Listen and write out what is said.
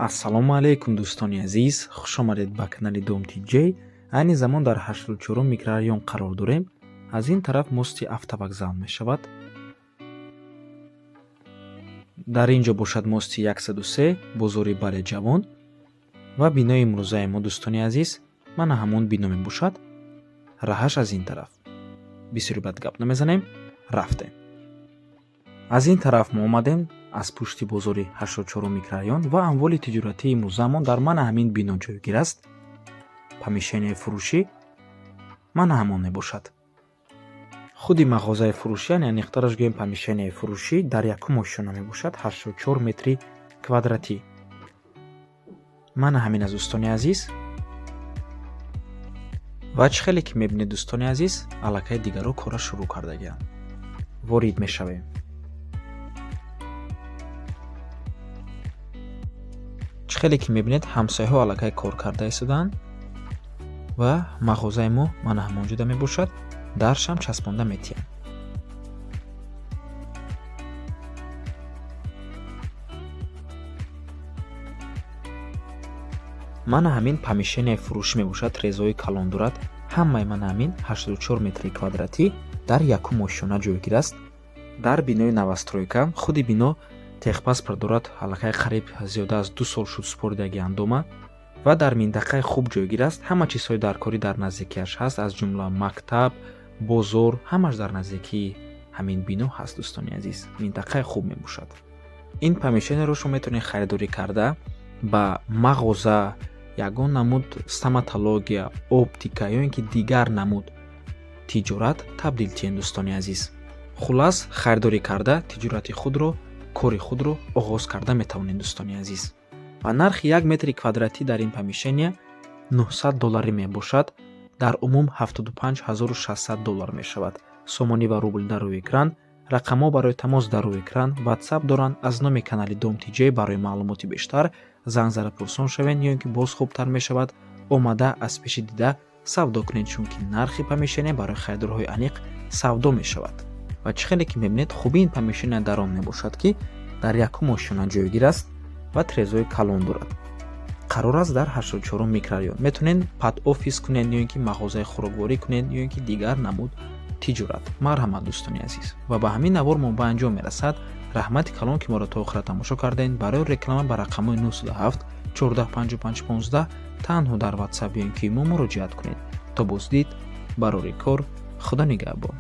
Ассалому алайкум, дӯстони азиз, хуш омадед ба канали Дом Тиҷей. Айни замон дар 84 микрорайон қарор дорем. Аз ин тараф мости автовокзал мешавад. Дар ин ҷо бошад мости 103, бозори Бале Ҷавон ва бинои имрӯзаи мо, дӯстони азиз, мана ҳамон бино мебошад. Раҳаш аз ин тараф. Бисёри бад гап намезанем, рафтем. Аз ин тараф мо омадем аз пушти бозори 84 микрорайон ва амволи тиҷоратии имрӯзаамон дар мана ҳамин бино ҷойгир аст. Помещение фурӯшӣ мана ҳамон мебошад. Худи мағозаи фурӯшӣ, яъне аниқтараш гӯем, помещение фурӯшӣ дар якум ошёна мебошад, 84 метри квадратӣ. Мана ҳамин аст, дӯстони азиз. Ва чӣ хеле ки мебинед, дӯстони азиз, аллакай дигарро кора шурӯъ кардагианд. Ворид мешавем. Чӣ хеле ки мебинед, ҳамсояҳо аллакай кор карда истодаанд ва мағозаи мо мана ҳамон ҷода мебошад. Даршам часпонда метиҳем. Мана ҳамин помещение фурӯшӣ мебошад, трезои калон дорад. Ҳамаи мана ҳамин 84 метри квадратӣ дар якум ошёна ҷойгир аст. Дар бинои новостройка. Худи бино техпаспорт дорад, аллакай қариб зиёда аз 2 сол шуд супоридаги андома ва дар минтақаи хуб ҷойгир аст. Ҳама чизҳои даркорӣ дар наздикиаш ҳаст, аз ҷумла мактаб, бозор, ҳамаш дар наздикии ҳамин бино ҳаст, дӯстони азиз. Минтақаи хуб мебошад. Ин помещение ро шумо метавонед харидорӣ карда ба мағоза, ягон намуд стоматология, оптика ё ин ки дигар намуд тиҷорат табдил диҳем, дӯстони азиз. Хуллас, харидорӣ карда тиҷорати худро, кори худро оғоз карда метавонед, дӯстони азиз. Ва нархи як метри квадратӣ дар ин помещение 900 долларӣ мебошад. Дар умум 75 600 доллар мешавад. Сомонӣ ва рубл дар рӯи экран, рақамҳо барои тамос дар рӯи экран, ватсап доранд аз номи канали Дом Тиҷей. Барои маълумоти бештар занг зада пурсон шавед ё ин ки боз хубтар мешавад омада аз пеши дида савдо кунед, чунки нархи помещение барои харидорҳои аниқ савдо мешавад. Ва чӣ хеле ки мебинед, хубии ин помещение дар он мебошад, ки дар якум ошёна ҷойгир аст ва трезои калон дорад. Қарор аст дар 84 микрорайон. Метавонед под офис кунед ё ин ки мағозаи хӯрокворӣ кунед ё ин ки дигар намуд тиҷорат. Марҳамат, дӯстони азиз. Ва ба ҳамин навор мо ба анҷом мерасад. Раҳмати калон, ки моро то охира тамошо кардед. Барои реклама ба рақамҳои 907 14 55 15 танҳо дар ватсап ё ин ки мо муроҷиат кунед. То боздид, барори кор, Худо нигаҳбон.